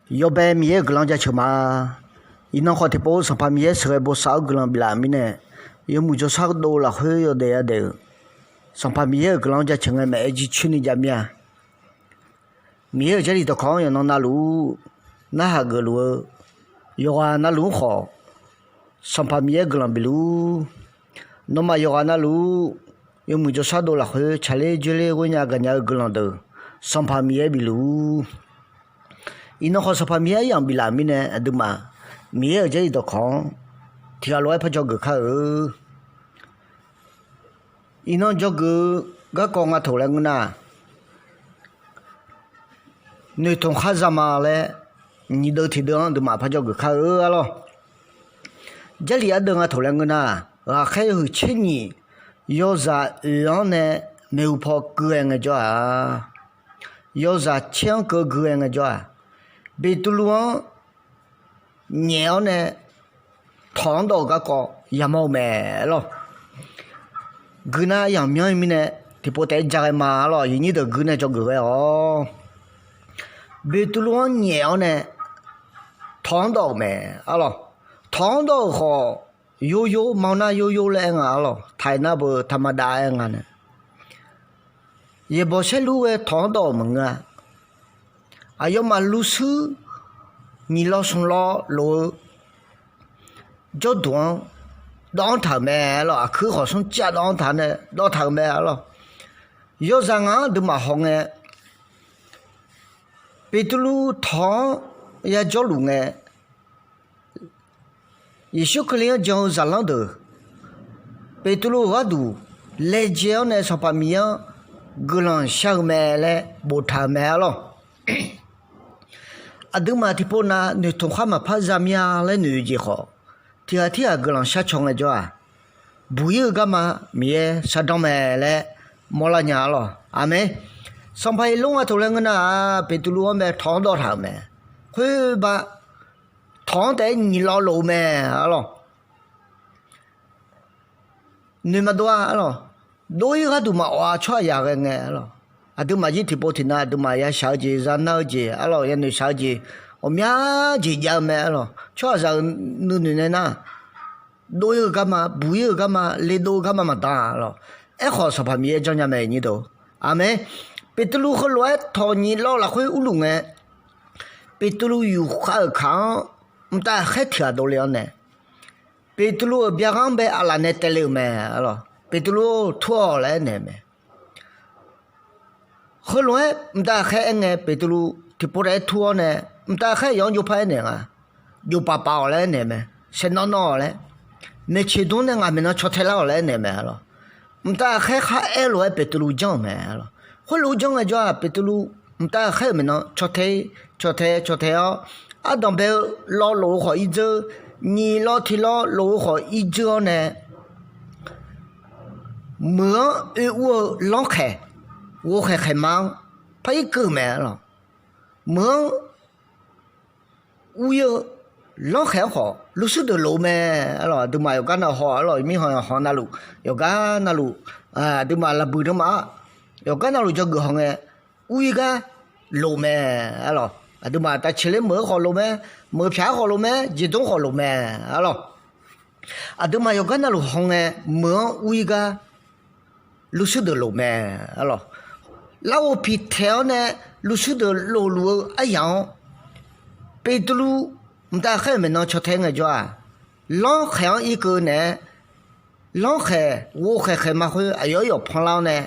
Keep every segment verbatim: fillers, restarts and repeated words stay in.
Yawbae Miqyaer-euq guiqlanq jaceuq ma. Iqnan khawf tiqpov Sanqpaq Miqyaer sheuqghae bosav-eu guiqlanq biflaf-euq mirnae, yawmuiq jawrshar dov lafkhoer yawdaef yadaef-euq Sanqpaq Miqyaer-euq guiqlanq-anr jaceuq ngae maeq-aer jircoer ni jav mir-a. Miqyaer-euq Jarlif dawqkawq-anr yawqnan navluf-ur, narhaq geufluf-eu yawqghaq navluf-anr khawf, Sanqpaq Miqyaer guiqlanq bifluf-ur. Nawmaf yawqghaq navluf-ur, yawmuiq jawrshar dov lafkhoer tsaqler dzoerler ghoernya gaqnya-eu guiqlanq deuq Sanqpaq Miqyaer bifluf-ur. Iqnan khawf Sanqpaq Miqyaer aryamq biflaf-euq mirnae aqduimaf Miqyaer-euq Jarlif dawqkawq-anr tiqghaq lof-aer par dzawgeuf kar-eu. Iqnan dzawgeuf-eu garkawv nga taq laer ngeur nar, noeqtmq khar za ma laer nyiq deuv tiqdeuv-anr aqduimaf par dzawgeuf kar-eu arlawr. Jarlif ardeuv nga taq laer ngeur nar, ghaqkhaer yawhuiq tser nyiq yawzaq oeq-anr nae maeqhu paw keuv-aer ngaejawr-aq, yawzaq tser-anr keuv gui-aer ngaejawr-aq, Beqtuvluv-anr nyaef-awr nae tawq-anr dawv-euq garkawv yamawr-eu mae arlawr. Guiqnav yamq myanr-ir mirnae tiqpov taef-aer ja ghae ma arlawr. Aqyuif nyir deuq guiqnav dzawgeuf ghae-awr, Beqtuvluv-anr nyaef-awr nae tawq-anr dawv-euq mae arlawr. Tawq-anr dawv-euq khawf, yoryor ma nar yoryor laer aer nga arlawr. Taiq nar beu taqmadav aer nga nae, yaeqbawq saerlur ghae tawq-anr dawv-euq maqngeur-a. Aqyawfmaf luvshuir nyiq lawv smq lawv lof-eu jawrduq-anr dawv-anr taq-euq mae arlawr. Aqkuir khawf smr cav dawv-anr taq nae dawv taq-euq mae arlawr. Yawzaq ngaq-anr aqduimaf haw ngae, Beqtuvluv tawq-anr yajawrluf ngae, Yeqsur Kali-anr jan-eu zaqlanr deuq Beqtuvluv-euq gharduq laejae-awr nae Sanqpaq Miqyaer-anr guiqlanq shar-eu mae laer boftaq-euq mae arlawr. Aqduimaf tiqpov nav noeqtmq khar maqpar za mir-a laer noeq-eu jeq khawf, tiqghaq tirghaq guiqlanq shar caw ngaejawr-aq, buq-ir-eu garma Miqyaer shardanr mae laer mawrlar nya arlawr. Aqmeq. Sanqpaq Yeqlur nga taq laer ngeur nar-aq, Beqtuvluv-anr mae tawq-anr dawv taq-euq mae. Khoerba tawq-anr taef-aer nyiq lawv lof-eu mae arlawr. Noeq maqdov-a arlawr. Dov-ir gharduq maqawf-a tsawrhaqzaq ghae ngae arlawr. Aqduimaf jir tiqpov tiqnav aqduimaf yashaq-eu jeq, zanar-eu jeq arlawr, yanoeq shaq-eu jeq, ghawqmya jeq jav-eu mae arlawr. Tsawrhaqzaq-euq nuinoeq nae nar, dov-ir-eu garma, buq-ir-eu garma, ledov-eu garma maqdan arlawr. Aerkhawf Sanqpaq Miqyaer janrnya mae nyir deuq. Aqmeq. Beqtuvluv heulof-aer tawq nyiq lawv lafkhoer urluf ngae, Beqtuvluv yufkhav-euq kaq-anr mqtav ghaqkhaer tiq ghaq dovle-awr nae, Beqtuvluv-euq byaqghanr bae aqlaf nae taevle-euq mae arlawr. Beqtuvluv-or, tur-awq laer aernaeq-eu mae. Heulof-aer mqtav ghaqkhaer aerngae, Beqtuvluv tiqpov taef-aer tur-awr nae, mqtav ghaqkhaer aqyawf-anr jovpar aernaeq nga, jofpav pav-awq laer aernaeq mae. Saeqnawv nawv-awq laer, maeqtsoeqdmr nae ngaq maeqnan caw tae lar-awq laer aernaeq mae arlawr. Mqtav ghaqkhaer khar aer lof-aer Beqtuvluv janr-euq mae arlawr. Khoerlof-aer janr ngaejawr-aq, Beqtuvluv mqtav ghaqkhaer-euq maeqnan caw tae-ir, caw tae, caw tae-awr, ardanq bae-eu lawv lof-eu khawf irdzeur, nyiq lawv tiq lawv lof-eu khawf irdzeur-awr nae, meuq-anr oe ur-eu lanrkhaeq, ghovkhaeq khaeqma-anr par irkeuv-eu mae arlawr. Meuq-anr ur-ir-eu lanrkhaeq-anr khawf luvshuir deuq lof-eu mae arlawr. Aqduimaf yawqgar navluf haw arlawr, mirkhanq yawqha navluf, yawqgar navluf, aqduimaf laqbuiq danma-a, yawqgar navluf dzawgeuf haw ngae, ur-ir gar lof mae arlawr. Aqduimaf tavceqler meuq-anr khawf lof mae, meuq pyaq-anr khawf lof mae, jeqdmr khawf lof mae arlawr. Aqduimaf yawqgar navluf haw ngae, meuq-anr ur-ir gar luvshuir deuq lof mae arlawr. Larghov piqtaeq-awr nae luvshuir deuq lofluf-eu aryaq-anr, Beqtuvluv mqtav ghaqkhaer-euq maeqnan caw tae ngaejawr-aq, lanrkhaeq-anr irkeuv naeq-aer, lanrkhaeq ghovkhaeq khaeqma khoer aqyawf-aer yawf panlar-awr nae,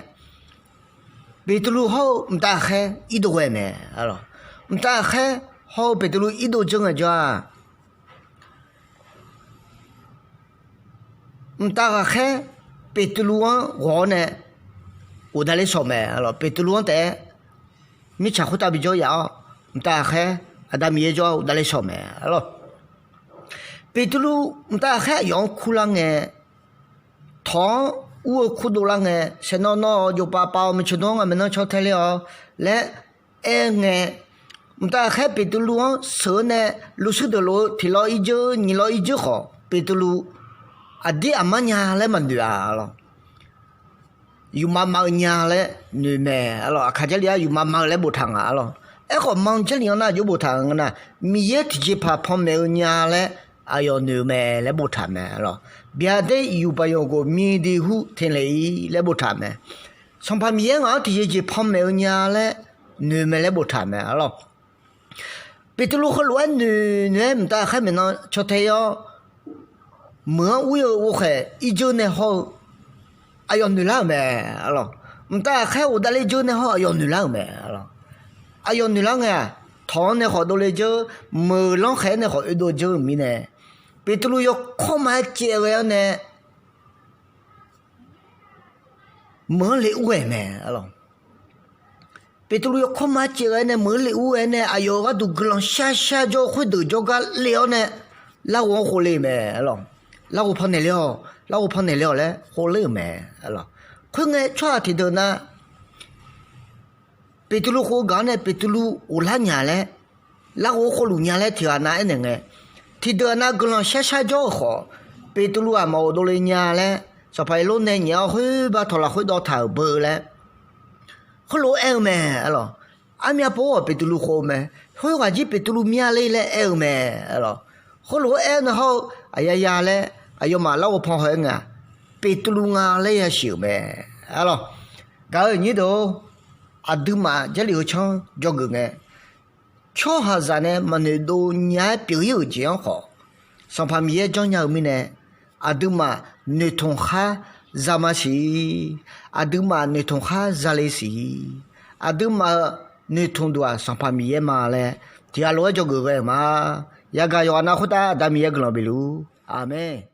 Beqtuvluv hawr-eu mqtav ghaqkhaer irdov ghae mae arlawr. Mqtav ghaqkhaer hawr-eu Beqtuvluv irdov dzeur ngaejawr-aq, mqtav ghaqkhaer Beqtuvluv-anr ghawq-awr nae ghofdav ler shawq mae arlawr. Beqtuvluv-anr taef-aer mirtsaq khoertav bijawr yaf-awr, mqtav ghaqkhaer Aqda Miqyaer jawr-awr ghofdav ler shawq mae arlawr. Beqtuvluv mqtav ghaqkhaer aqyawf-anr kurlar ngae, tawq-anr ur-eu kurdov lar ngae, saeqnawv nawv-awq, jofpav pav-awq, maeqtsoeqdmr-anr ngaq maeqnan caw tae ler-awq laer aer ngae, mqtav ghaqkhaer Beqtuvluv-anr sheuq-eu nae luvshuir deuq lof-eu tiq lawv irdzeur nyiq lawv irdzeur khawf, Beqtuvluv aqdir aqmar nya laer maqnoeq-a arlawr. Yufmav mav-eu nya laer noeq mae arlawr. Aqkaq Jarlif-anr yufmav mav-eu laer boftaq nga arlawr. Aerkhawf, ma-eu Jarlif-anr nar aqjox boftaq-euq nga nar, Miqyaer tiqjeqpaq panmaeq-eu nya laer aqyawf noeq-eu mae laer boftaq mae, arlawq. Byaqder iqyuq baqyanq khof myivdui hur teqnaeq-ir laer boftaq mae. Sanqpaq Miqyaer ngaq-anr tiqjeqjeq panmaeq-eu nya laer noeq mae laer boftaq mae, arlawq. Beqtuvluv heulof-aer noeq noeq-aer mqtav ghaqkhaer maeqnan caw tae-awr, meuq-anr ur-eu ghovkhaeq irdzeur nae hawr-eu aqyawf noeqlar-euq mae, arlawq. Mqtav ghaqkhaer ghofdav ler dzeur nae hawr aqyawf noeqlar-euq mae, arlawq. Aqyawf noeqlar ngae-aq, tawq-anr nae khawf dovle dzeur, meuq lanrkhaeq-aer nae khawf oedov dzeur-eu mirnae, Beqtuvluv yawkawr ma-aer caev ghae-awr nae meuq-anr le ur ghae mae, arlawq. Beqtuvluv yawkawr ma-aer caev ghae-aer nae meuq-anr le ur ghae-aer nae aqyawf-euq gharduq guiqlanq sharshar jawr-eu khoerdeuq jawrgar le-awr nae, larghov-anr khov le-euq mae, arlawq. Larghov pannaeq ler-awq, larghov pannaeq ler-awq laer khov ler-euq mae, arlawq. Khoerngae tsawrhaq tiqdeuq nar, Beqtuvluv khov-eu gaq-anr nae Beqtuvluv ghoflar nya laer, larghov-anr khov luf nya laer tiqghaq nav aernaeq ngae, tiqdeuq nav guiqlanq sharshar jawr-euq khawf, Beqtuvluv-aq maqghof dovle nya laer, Sanqpaq Heqlor nae nyaef-awr khoerbar tawq lafkhoer dawv taq-euq beu laer, heulof-aer aer-eu mae, arlawq. Armyav pov-awq Beqtuvluv khov-eu mae. Khoerghaq jir Beqtuvluv mya ler laer aer-eu mae, arlawq. Heulof-aer aer-eu nae hawr-eu aqyaya laer aqyawfmaf larghov pan haw-aer nga, Beqtuvluv nga laer yasiq-euq mae, arlawq. Gaq-euq nyir deuq-or, aqduimaf Jarlif heu canr dzawgeuf ngae, tsawrhaqzaq nae maqnoeq dov nya-aer pyeuf-ir-euq jeq-anr khawf, Sanqpaq Miqyaer janrnya-eu mirnae, aqduimaf noeqtmq khar zama siq-ir, aqduimaf noeqtmq khar zale siq-ir, aqduimaf-euq noeqtmq duq-aq Sanqpaq Miqyaer ma laer tiqghaq lof-aer dzawgeuf ghae-euq ma. Yagaq yawqghaq nav khoertav Aqda Miqyaer guiqlanq bifluf-ur. Aqmeq.